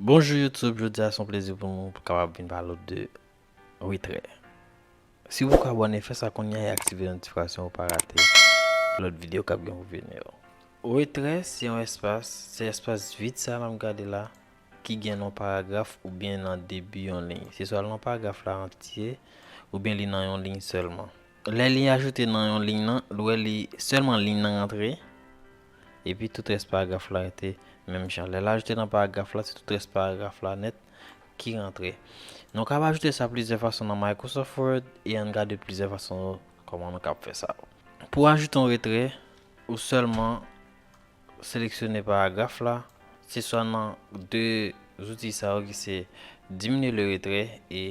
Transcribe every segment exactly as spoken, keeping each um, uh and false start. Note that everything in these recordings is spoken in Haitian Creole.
Bonjou YouTube, jodi a se yon plezi pou nou kapab vin pale w de retrè. Si w poko abòne, fè sa kounye a e aktive notifikasyon pou w pa rate lòt videyo k ap gen pou vini yo. Retrè se yon espas, se espas vid sa n ap gade la, ki gen nan paragraf oubyen nan debi yon liy. Se swa nan paragraf la antye, oubyen li nan yon liy sèlman. Lè li ajoute nan yon liy nan, l wè li sèlman liy nan rantre, epi tout rès paragraf la rete menm jan. Lè l ajoute nan paragraf la, se tout rès paragraf la nèt ki rantre. Nou kab ajoute sa plizyè fason nan Microsoft Word e ann gade plizyè fason kòman nou kab fè sa. Pou ajoute yon retrè, ou sèlman seleksyone paragraf la, se swa nan de zouti sa yo ki se diminye le retrè e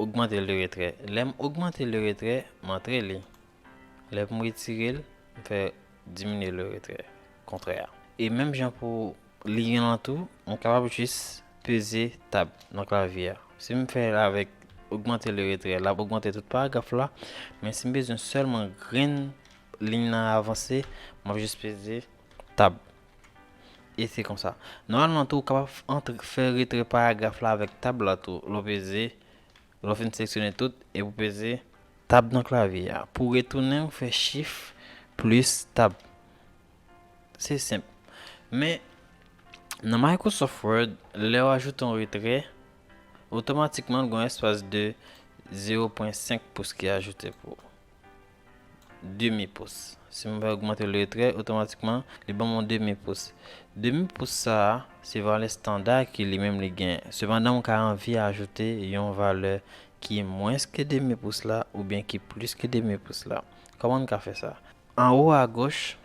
ogmante le retrè. Lè m ogmante le retrè, m antre li. Lè m retire l, m fè diminye le retrè, kontrè a. E menm jan pou li gen lan tou, m kapab jis peze tab nan klavye a. Si m fè l avèk ogmante le retrè, l ap ogmante tout paragraf la, men si m bezwen sèlman grenn liy nan avanse, m ap jis peze tab. E se konsa. Nòmalman tou, ou kapab antre, fè retrè paragraf la avèk tab la tou. Lè w peze, lè w fin seleksyone tout, epi w peze tab nan klavye a. Pou retounen, ou fè Shift plis tab. Se senp. Men, nan Microsoft Word, lè w ajoute yon retrè, otomatikman, l gen yon espas de zewo pwen senk pous ki ajoute pou ou. Demi pous. Si m fè ogmante le retrè, otomatikman, li ban m yon demi pous. Demi pous sa a, se valè estanda ki li menm li gen. Sepandan, ou ka anvi ajoute yon valè ki mwens ke demi pous la oubyen ki plis ke demi pous la. Kòman n ka fè sa? Anwo agoch,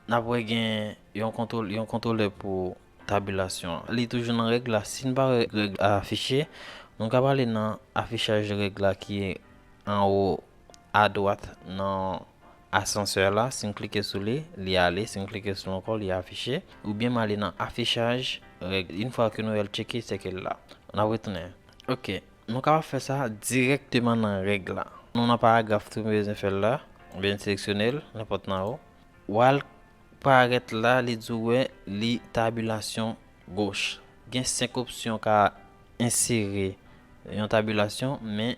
n ap wè gen yon kontwol-, yon kontwolè pou tabilasyon an. Li toujou nan règ la. Si n pa wè règ la afiche, nou ka prale nan afichaj règ la ki anwo adwat nan asansè la. Si n klike sou li, li ale. Si n klike sou l ankò, li afiche. Oubyen m ale nan afichaj règ. Yon fwa ke nou wè l tcheke, se ke l la. N ap retounen. Ok. Nou kapab fè sa dirèkteman nan règ la. Nou nan paragraf tou, nou bezwen fè l la. Oubyen n seleksyone l, nenpòt nan yo. W al parèt la, li di w wè li tabilasyon goch. Gen senk opsyon ka ensere yon tabilasyon, men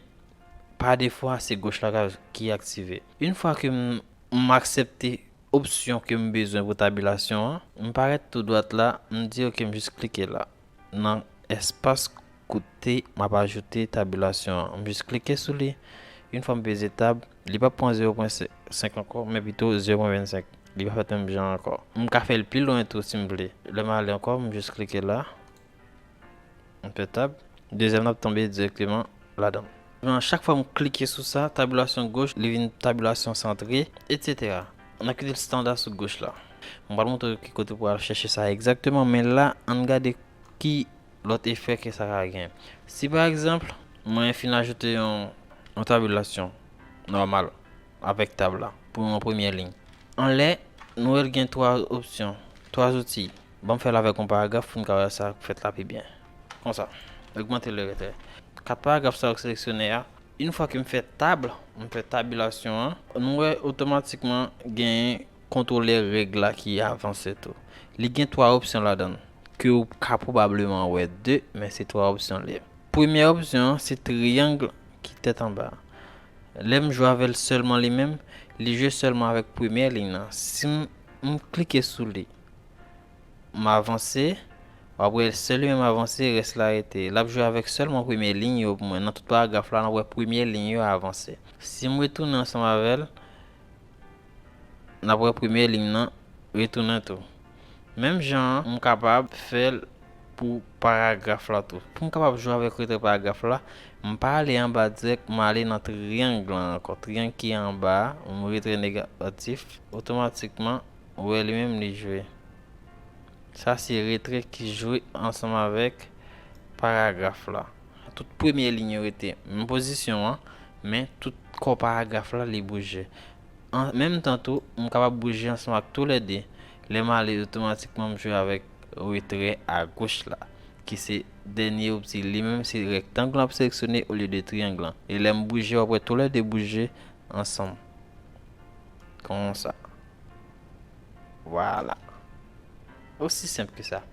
pa defo a se goch la ka, ki aktive. Yon fwa ke m, m aksepte opsyon ke m bezwen pou tabilasyon an, m parèt tou dwat la, m di ok, m jis klike la. Nan espas kote m ap ajoute tabilasyon an. M jis klike sou li. Yon fwa m peze tab, li p ap pran zewo pwen senk ankò, men pito zewo pwen vennsenk. Li p ap fèt menm jan ankò. M ka fè l pi lwen tou si m vle. Lè m ale ankò, m jis klike la. M fè tab. Dezyèm nan ap tonbe dirèkteman ladan l. Men chak fwa m klike sou sa, tabilasyon goch, li vin tabilasyon santre, etsetera. N ap kite l estanda sou goch la. M pral montre w ki kote pou al chèche sa egzakteman, men la, ann gade ki lòt efè ke sa ka gen. Si pa egzanp, mwen fin ajoute yon, yon tabilasyon nòmal avèk tab la pou yon premyè liy. Anlè, nou wè l gen twa opsyon, twa zouti. Ban m fè l avèk yon paragraf pou n ka wè sa k fèt la pi byen. Konsa, ogmante le retrè. Kat paragraf sa yo k seleksyone a, yon fwa ke m fè tab, m fè tabilasyon an, nou wè otomatikman genyen kontwolè règ la ki avanse tou. Li gen twa opsyon ladan l, ke w ka pwobableman wè de, men se twa opsyon li ye. Premyè opsyon an, se triyang ki tèt anba a. Lè m jwe avè l sèlman li menm, li jwe sèlman avèk premyè liy nan. Si m, m klike sou li, m avanse, w ap wè se li menm avanse, rès la rete. L ap jwe avèk sèlman premyè liy yo pou mwen. Nan tout paragraf la, n ap wè premyè liy yo avanse. Si m retounen ansanm avè l, n ap wè premyè liy nan retounen tou. Menm jan an, m kapab fè l pou paragraf la tou. Pou m kapab jwe avèk retrè paragraf la, m pa ale anba dirèk, m ale nan triyang lan ankò. Triyang ki anba a, m retrè negatif, otomatikman, ou wè li menm li jwe. Sa se retrè ki jwe ansanm avèk paragraf la. Tout premyè liy yo rete menm pozisyon an, men tout kò paragraf la, li bouje. An menm tan tou, m kapab bouje ansanm ak toulède. Lè m ale, otomatikman, m jwe avèk retrè agoch la, ki se dènye opti. Li menm, se rektang lan ap seleksyone olye de triyang lan. E lè m bouje, w ap wè toulède bouje ansanm. Konsa. Vwala. Osi senp ke sa.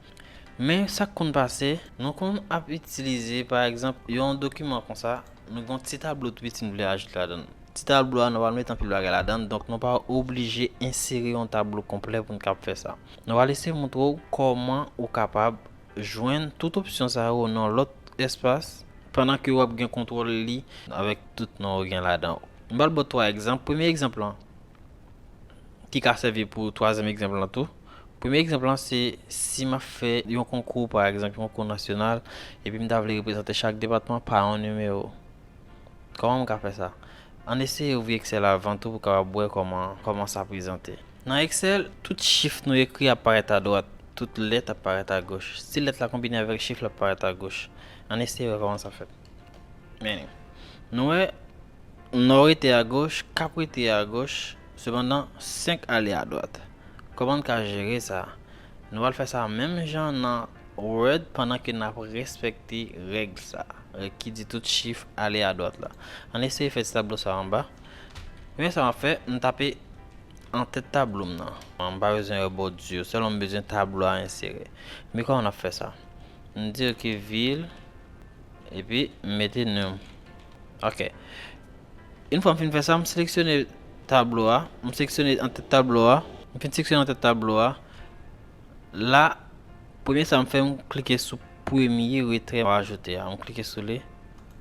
Men sa k konn pase, nou konn ap itilize, pa egzanp, yon dokiman konsa, nou gen yon ti tablo tou piti nou vle ajoute ladan l. Ti tablo a, nou pa mete anpil bagay ladan l, donk nou pa oblije ensere yon tablo konplè pou n kab fè sa. Nou pral eseye montre w kòman ou kapab jwenn tout opsyon sa yo nan lòt espas, pandan ke w ap gen kontwòl li avèk tout non ou gen ladan yo. M pral ba w twa egzanp. Premye egzanp lan, ki ka sèvi pou twazyèm egzanp lan tou. Premye egzanp lan se si m ap fè yon konkou, pa egzanp, yon konkou nasyonal, epi m ta vle reprezante chak depatman pa yon nimewo. Kòman m ka fè sa? Ann eseye ouvri Excel avan tou pou w kapab wè kòman, kòman sa prezante. Nan Excel, tout chif nou ekri ap parèt adwat, tout lèt ap parèt agoch. Si lèt la konbine avèk chif la, ap parèt agoch. Ann eseye wè kòman sa fèt. Men, nou wè, nò rete agoch, k ap rete agoch, sepandan, senk ale adwat. Kòman n ka jere sa? Nou pral fè sa menm jan nan Word pandan ke n ap respekte règ sa, règ ki di tout chif ale adwat la. Ann eseye fè ti tablo sa anba. Premye sa m ap fè, m tape antèt tablo m nan. M pa bezwen wè bò di yo, sèlman m bezwen tablo a ensere. Men kòman n ap fè sa? M di ok vil, epi m mete non. Ok. Yon fwa m fin fè sa, m seleksyone tablo a, m seleksyone antèt tablo a, m fin seleksyone antèt tablo a. La, premye sa m fè, m klike sou premye retrè m ajoute a. M klike sou li,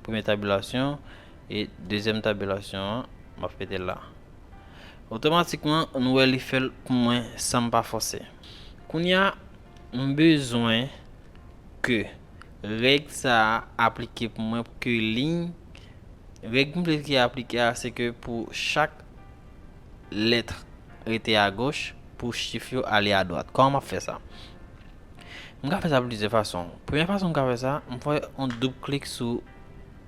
premye tabilasyon, e dezyèm tabilasyon an, m ap mete l la. Otomatikman, nou wè li fè l pou mwen san m pa fòse. Kounye a, m bezwen ke règ sa a aplike pou mwen, pou ke liy, règ m vle ke aplike a, se ke pou chak lèt rete agoch, pou chif yo ale adwat. Kòman m ap fè sa? M ka fè sa plizyè fason. Premyè fason m ka fè sa, m fè yon doub klik sou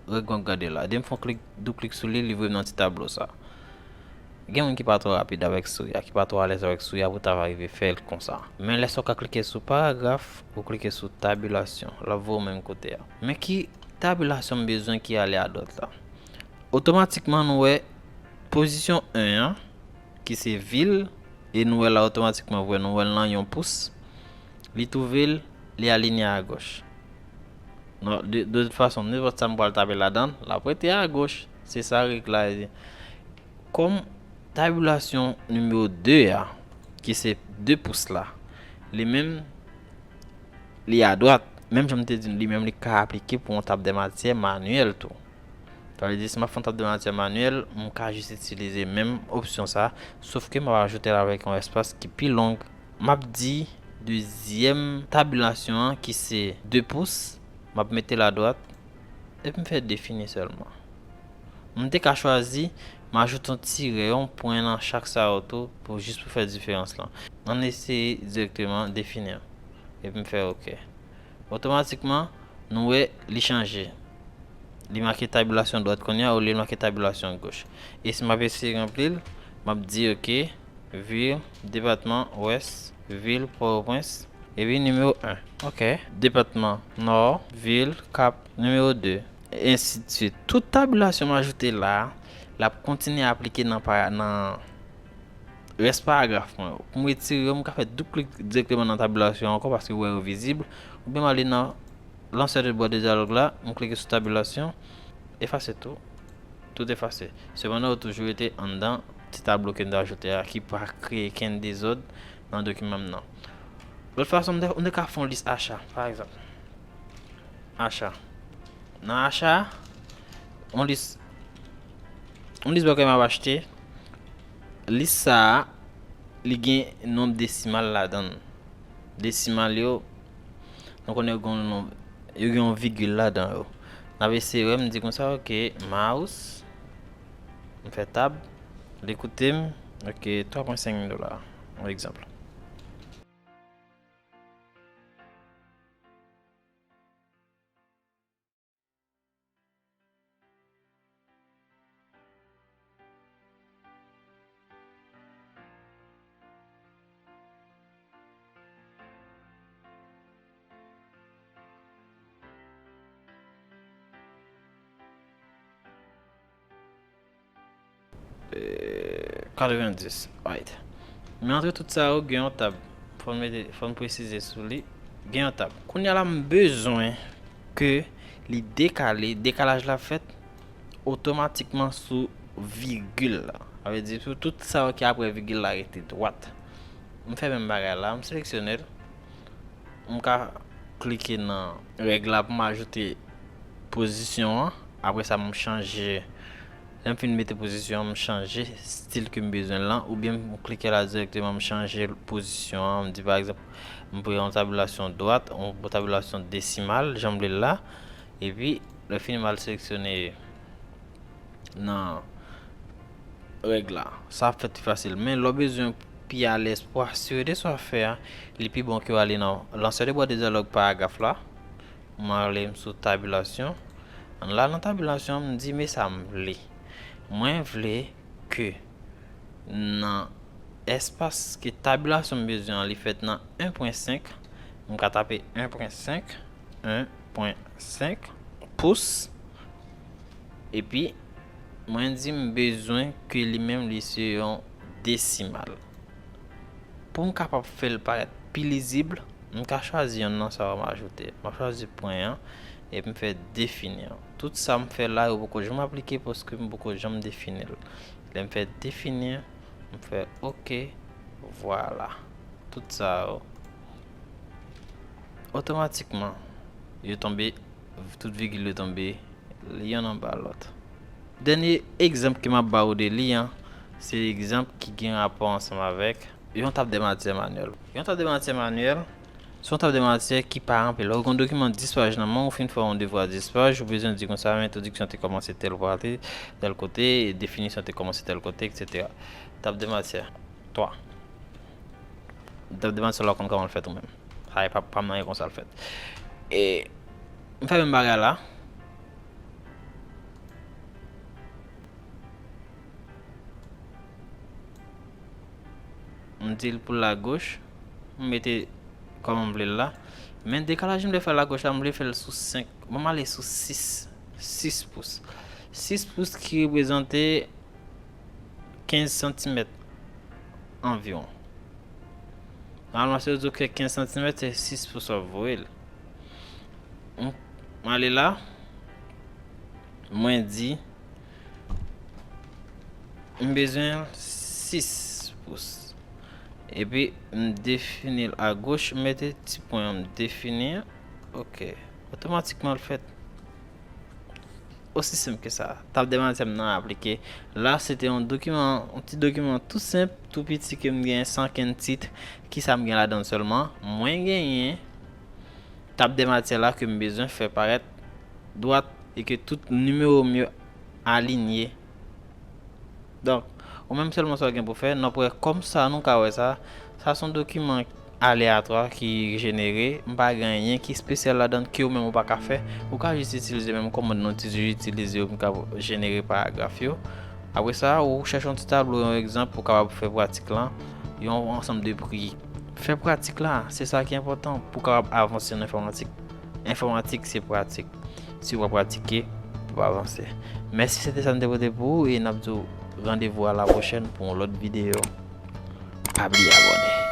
règ m ap gade la. Depi m fè yon klik, doub klik sou li, li voye m nan ti tablo sa. Gen moun ki pa twò rapid avèk souri a, ki pa twò alèz avèk souri a pou ta va rive fè l konsa. Men lè sa w ka klike sou paragraf, ou klike sou tabilasyon, l ap voye w menm kote a. Men ki tabilasyon m bezwen ki ale adwat la? Otomatikman, nou wè pozisyon en an, ki se vil, e nou wè la otomatikman, vwè nou wè l nan yon pous, li twouve l, li alinye agoch. Non, de, de tout fason, nenpòt sa m pral tape ladan l, l ap rete agoch. Se sa règ la ye. Kòm tabilasyon nimewo de a, ki se de pous la, li menm, li adwat, menm jan m te di nou, li menm li ka aplike pou yon tab de matyè manyèl tou. Sa vle di, si m ap fè yon tab de matyè manyèl, m ka jis itilize menm opsyon sa, sof ke m ap ajoute l avèk yon espas ki pi long. M ap di dezyèm tabilasyon an, ki se de pous, m ap mete l adwat, epi m fè defini sèlman. M te ka chwazi, m ajoute yon tirè, yon pwen nan chak sa yo tou, pou jis pou fè diferans lan. Ann eseye dirèkteman defini l. Epi m fè ok. Otomatikman, nou wè li chanje. Li make tabilasyon dwat kounye a, olye l make tabilasyon goch. E si m ap eseye ranpli l, m ap di ok, vil, depatman, Wès, vil, Pòtoprens, epi nimewo en. Ok. Depatman, Nò, vil, Kap, nimewo de, ensidswit. Tout tabilasyon m ajoute la a, l ap kontinye aplike nan pa, nan rès paragraf mwen yo. Pou m retire yo, m ka fè doub klik dirèkteman nan tabilasyon ankò paske w wè yo vizib. Oubyen m ale nan lansè de bwat de dyalòg la, m klike sou tabilasyon, efase tou. Tout efase. Sepandan, yo toujou rete anndan ti tablo ke m te ajoute a, ki pa kreye kenn dezòd nan dokiman m nan. Lòt fason, m te, m te ka fè yon lis acha, pa egzanp. Acha. Nan acha, yon lis, yon lis bagay m ap achte. Lis sa a, li gen nonb desimal ladan l. Desimal yo, nou konnen yo gen yon nonb, yo gen yon vigil ladan yo. N ap eseye wè, m di konsa, ok, mouse, m fè tab, li koute m, ok, twa pwen senk mil dola, yon egzanp. Katrevendis, right. Men antre tout sa yo, gen yon tab. Fò n mete, fò n presize sou li. Gen yon tab. Kounye a la, m bezwen ke li dekale, dekalaj la fèt otomatikman sou vigil la. Sa vle di sou tout sa yo ki apre vigil la rete dwat. M fè menm bagay la, m seleksyone l. M ka klike nan règ la pou m ajoute pozisyon an. Apre sa, m chanje. Lè m fin mete pozisyon an, m chanje stil ke m bezwen lan, oubyen m klike la dirèkteman, m chanje pozisyon an. M di, pa egzanp, m pran yon tabilasyon dwat, yon tabilasyon desimal, jan m vle l la. Epi, lè fini, m al seleksyone nan règ la. Sa ap fèt pi fasil. Men lè w bezwen pi alèz pou asire de sa w ap fè a, li pi bon ke w ale nan lansè de bwat de dyalòg paragraf la. M ale m sou tabilasyon. La, nan tabilasyon, m di, men sa m vle. Mwen vle ke nan espas ke tabilasyon m bezwen an, li fèt nan en pwen senk, m ka tape en pwen senk, en pwen senk pous. Epi, mwen di m bezwen ke li menm li se yon desimal. Pou m kapab fè l parèt pi lizib, m ka chwazi yonn nan sa yo m ajoute. M ap chwazi pwen an, epi m fè defini an. Tout sa m fè la, yo poko janm aplike paske m poko janm defini l. Lè m fè defini an, m fè oke, vwala. Tout sa yo, otomatikman, yo tonbe, tout vigil yo tonbe, li yonn anba lòt. Dènye egzanp ke m ap ba ou de li an, se egzanp ki gen rapò ansanm avèk yon tab de matyè manyèl. Yon tab de matyè manyèl, se yon tab de matyè ki pa ranpli. Lè w gen yon dokiman dis paj nan men w, ou fin fè yon devwa dis paj, ou bezwen di konsa, men entwodiksyon te kòmanse tèl pati, tèl kote, e definisyon te kòmanse tèl kote, etsetera. Tab de matyè twa. Tab de matyè la, ou konn kòman l fèt ou menm. Sa e pa, pa m nan, e konsa l fèt. E m fè menm bagay la. M di l pou lagoch. M mete kòman m vle l la. Men dekalaj m vle fè lagoch la, m vle fè l sou senk. Bon, m ale sou sis. Sis pous. Sis pous ki reprezante kenz santimèt anviwon. Nòmalman, si yo di w ke kenz santimèt, se sis pous w ap voye l. M, m ale la, mwen di, m bezwen sis pous. Epi, m defini l agoch, m mete ti pwen an, m defini an. Oke. Otomatikman, l fèt. Osi senp ke sa. Tab de matyè m nan aplike. La, se te yon dokiman, yon ti dokiman tou senp, tou piti ke m genyen, san kenn tit. Kisa m gen ladan l sèlman? Mwen genyen tab de matyè la ke m bezwen fè parèt dwat e ke tout nimewo m yo alinye. Donk, ou menm sèlman sa w gen pou fè, n ap wè kòm sa, nou ka wè sa, sa se yon dokiman aleyatwa ki jenere, m pa gen anyen ki espesyal ladan l ke ou menm ou pa ka fè. Ou ka jis itilize menm kòmand nou toujou itilize yo pou n ka jenere paragraf yo. Apre sa, ou chèche yon ti tablo, yon egzanp, pou w kapab fè pratik lan, yon ansanm de pri. Fè pratik la, se sa ki enpòtan pou w kapab avanse nan enfòmatik. Enfòmatik, se pratik. Si w pa pratike, w p ap avanse. Mèsi, se te sa m te pote pou ou, e n ap di w randevou a la pwochèn pou yon lòt videyo. Pa bliye abòne.